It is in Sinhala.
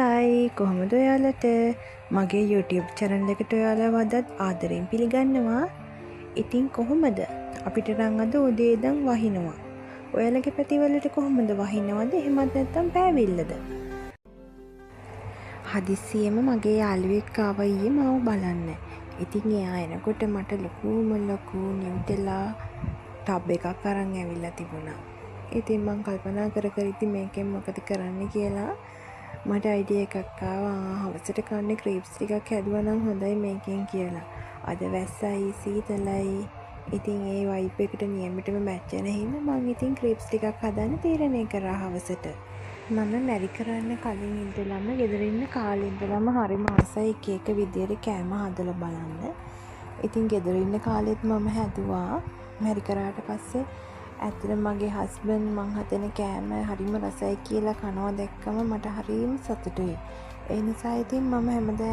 හායි, කොහොමද ඔයාලට? මගේ YouTube channel එකට ඔයාලව අදත් ආදරෙන් පිළිගන්නවා. ඉතින් කොහොමද? අපිට නම් අද උදේ ඉඳන් වහිනවා. ඔයාලගේ පැතිවලට කොහොමද, වහිනවද එහෙමත් නැත්නම් පෑවිල්ලද? හදිස්සියෙම මගේ යාළුවෙක් ආවා ඊයේ මාව බලන්න. ඉතින් එයා එනකොට මට ලොකුම ලොකු නිව්ටෙලා ටබ් එකක් අරන් ඇවිල්ලා තිබුණා. ඉතින් මං කල්පනා කර කර ඉද්දි මේකෙන් මොකද කරන්නේ කියලා මට අයිඩියා එකක් ආවා, හවසට කන්න ක්‍රේප්ස් ටිකක් හැදුවා නම් හොඳයි මේකෙන් කියලා. අද වැස්සයි සීතලයි. ඉතින් ඒ වයිබ් එකට නියමෙටම මැච් වෙන හින්දා මං ඉතින් ක්‍රේප්ස් ටිකක් හදන්න තීරණය කරා හවසට. මම මැරි කරන්න කලින් ඉඳලම, ගෙදර ඉන්න කාලේ ඉඳලම හරිම ආසයි එක එක විදියට කෑම හදලා බලන්න. ඉතින් ගෙදර ඉන්න කාලෙත් මම හැදුවා. මැරි කරාට පස්සේ ඇත්තටම මගේ හස්බන්ඩ් මං හදන කෑම හරිම රසයි කියලා කනවා දැක්කම මට හරිම සතුටුයි. ඒ නිසා ඉතින් මම හැමදාම